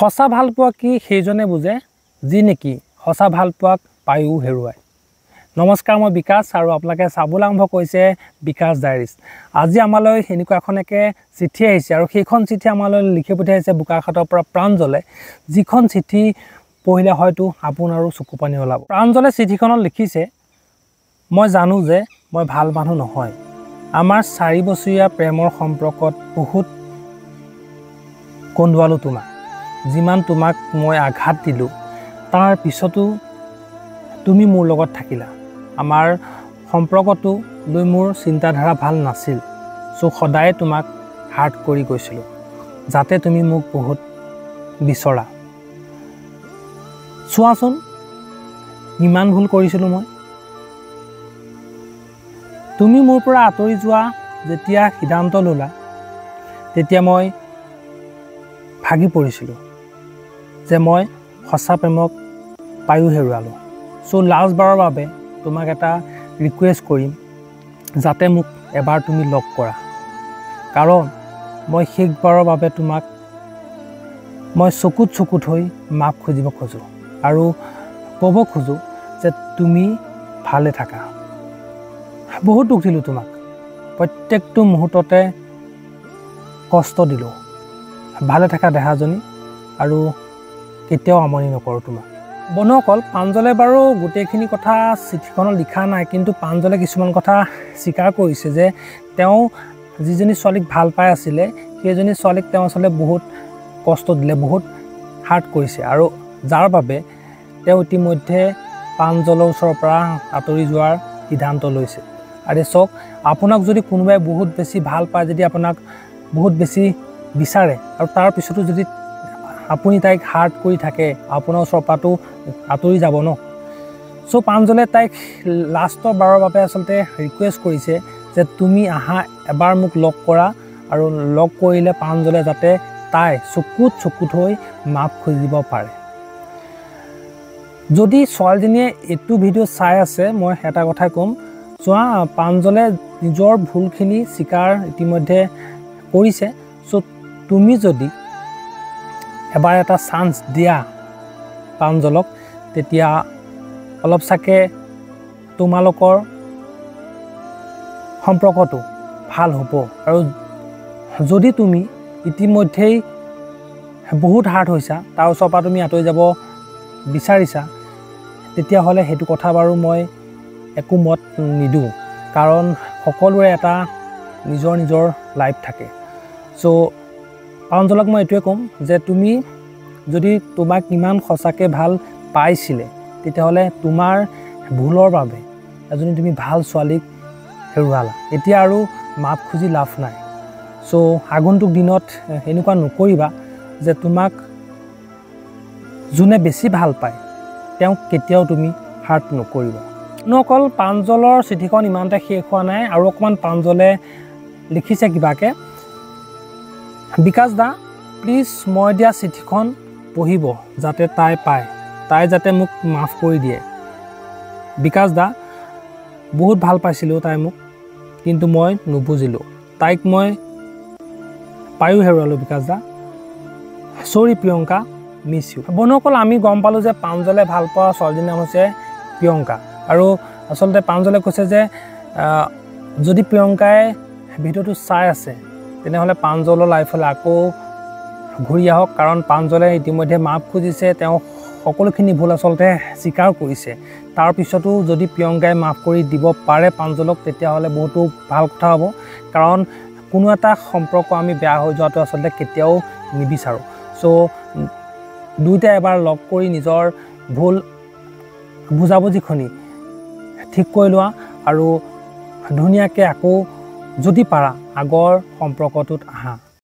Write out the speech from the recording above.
সঁচা ভালপোৱা কি সেইজনে বুজে যি নেকি সঁচা ভালপোৱাক পায়ো হেৰুৱায়। নমস্কাৰ, মই বিকাশ আৰু আপোনালোকে চাবলৈ আৰম্ভ কৰিছে বিকাশ ডায়েৰিজ। আজি আমালৈ এনেকুৱা এখন একে চিঠি আহিছে আৰু সেইখন চিঠি আমালৈ লিখি পঠিয়াইছে বোকাখাতৰ পৰা প্ৰাঞ্জলে, যিখন চিঠি পঢ়িলে হয়তো আপোনাৰো চকু পানী ওলাব। প্ৰাঞ্জলে চিঠিখনত লিখিছে, মই জানো যে মই ভাল মানুহ নহয়। আমাৰ 4 বছৰীয়া প্ৰেমৰ সম্পৰ্কত বহুত কন্দুৱালোঁ তোমাক, যিমান তোমাক মই আঘাত দিলোঁ, তাৰ পিছতো তুমি মোৰ লগত থাকিলা। আমাৰ সম্পৰ্কটো লৈ মোৰ চিন্তাধাৰা ভাল নাছিল, চ' সদায় তোমাক হাৰ্ট কৰি গৈছিলোঁ, যাতে তুমি মোক বহুত বিচৰা। চোৱাচোন ইমান ভুল কৰিছিলোঁ মই। তুমি মোৰ পৰা আঁতৰি যোৱা যেতিয়া সিদ্ধান্ত ল'লা, তেতিয়া মই ভাগি পৰিছিলোঁ যে মই সঁচা প্ৰেমক পায়ো হেৰুৱালোঁ। চ' লাষ্টবাৰৰ বাবে তোমাক এটা ৰিকুৱেষ্ট কৰিম, যাতে মোক এবাৰ তুমি লগ কৰা, কাৰণ মই শেষবাৰৰ বাবে তোমাক মই চকুত চকু থৈ মাফ খুজিব খোজোঁ আৰু ক'ব খোজোঁ যে তুমি ভালে থাকা। বহুত দুখ দিলোঁ তোমাক, প্ৰত্যেকটো মুহূৰ্ততে কষ্ট দিলোঁ। ভালে থাকা দেহাজনী, আৰু কেতিয়াও আমনি নকৰোঁ তোমাক। বন্ধুসকল, প্ৰাঞ্জলে বাৰু গোটেইখিনি কথা চিঠিখনত লিখা নাই, কিন্তু প্ৰাঞ্জলে কিছুমান কথা স্বীকাৰ কৰিছে যে তেওঁ যিজনী ছোৱালীক ভাল পাই আছিলে, সেইজনী ছোৱালীক তেওঁ আচলতে বহুত কষ্ট দিলে, বহুত হাৰ্ট কৰিছে, আৰু যাৰ বাবে তেওঁ ইতিমধ্যে প্ৰাঞ্জলৰ ওচৰৰ পৰা আঁতৰি যোৱাৰ সিদ্ধান্ত লৈছে। আৰু চাওক, আপোনাক যদি কোনোবাই বহুত বেছি ভাল পায়, যদি আপোনাক বহুত বেছি বিচাৰে, আৰু তাৰ পিছতো যদি আপুনি তাইক হাৰ্ট কৰি থাকে, আপোনাৰ ওচৰৰ পৰাতো আঁতৰি যাব ন। চ' প্ৰাঞ্জলে তাইক লাষ্টৰ বাৰৰ বাবে আচলতে ৰিকুৱেষ্ট কৰিছে যে তুমি আহা, এবাৰ মোক লগ কৰা, আৰু লগ কৰিলে প্ৰাঞ্জলে যাতে তাই চকুত চকু থৈ মাফ খুজিব পাৰে। যদি ছোৱালীজনীয়ে এইটো ভিডিঅ' চাই আছে, মই এটা কথাই ক'ম, চোৱা, প্ৰাঞ্জলে নিজৰ ভুলখিনি স্বীকাৰ ইতিমধ্যে কৰিছে। চ' তুমি যদি এবাৰ এটা চান্স দিয়া প্ৰাঞ্জলক, তেতিয়া অলপ চাগে তোমালোকৰ সম্পৰ্কটো ভাল হ'ব। আৰু যদি তুমি ইতিমধ্যেই বহুত হাৰ্ট হৈছা, তাৰ ওচৰৰ পৰা তুমি আঁতৰি যাব বিচাৰিছা, তেতিয়াহ'লে সেইটো কথা বাৰু মই একো মত নিদিওঁ, কাৰণ সকলোৰে এটা নিজৰ নিজৰ লাইফ থাকে। চ' প্ৰাঞ্জলক মই এইটোৱে ক'ম যে তুমি যদি তোমাক ইমান সঁচাকৈ ভাল পাইছিলে, তেতিয়াহ'লে তোমাৰ ভুলৰ বাবে এজনী তুমি ভাল ছোৱালীক হেৰুৱালা, এতিয়া আৰু মাফ খুজি লাভ নাই। চ' আগন্তুক দিনত এনেকুৱা নকৰিবা যে তোমাক যোনে বেছি ভাল পায় তেওঁক কেতিয়াও তুমি হাৰ্ট নকৰিবা। অকল প্ৰাঞ্জলৰ চিঠিখন ইমানতে শেষ হোৱা নাই, আৰু অকণমান প্ৰাঞ্জলে লিখিছে কিবাকে। বিকাশ দা, প্লিজ মই দিয়া চিঠিখন পঢ়িব, যাতে তাই পায়, তাই যাতে মোক মাফ কৰি দিয়ে। বিকাশ দা, বহুত ভাল পাইছিলোঁ তাই মোক, কিন্তু মই নুবুজিলোঁ, তাইক মই পায়ো হেৰুৱালোঁ। বিকাশ দা, চৰি প্ৰিয়ংকা, মিছ you. বন্ধুসকল, আমি গম পালোঁ যে প্ৰাঞ্জলে ভাল পোৱা ছোৱালীজনীৰ নাম হৈছে প্ৰিয়ংকা, আৰু আচলতে প্ৰাঞ্জলে কৈছে যে যদি প্ৰিয়ংকাই ভিডিঅ'টো চাই আছে, তেনেহ'লে প্ৰাঞ্জলৰ লাইফলৈ আকৌ ঘূৰি আহক, কাৰণ প্ৰাঞ্জলে ইতিমধ্যে মাফ খুজিছে, তেওঁ সকলোখিনি ভুল আচলতে স্বীকাৰ কৰিছে। তাৰপিছতো যদি প্ৰিয়ংকাই মাফ কৰি দিব পাৰে প্ৰাঞ্জলক, তেতিয়াহ'লে বহুতো ভাল কথা হ'ব, কাৰণ কোনো এটা সম্পৰ্ক আমি বেয়া হৈ যোৱাটো আচলতে কেতিয়াও নিবিচাৰোঁ। চ' দুয়োটাই এবাৰ লগ কৰি নিজৰ ভুল বুজাবুজিখনি ঠিক কৰি লোৱা, আৰু ধুনীয়াকৈ আকৌ যদি পাৰা আগৰ সম্পৰ্কটোত আহা।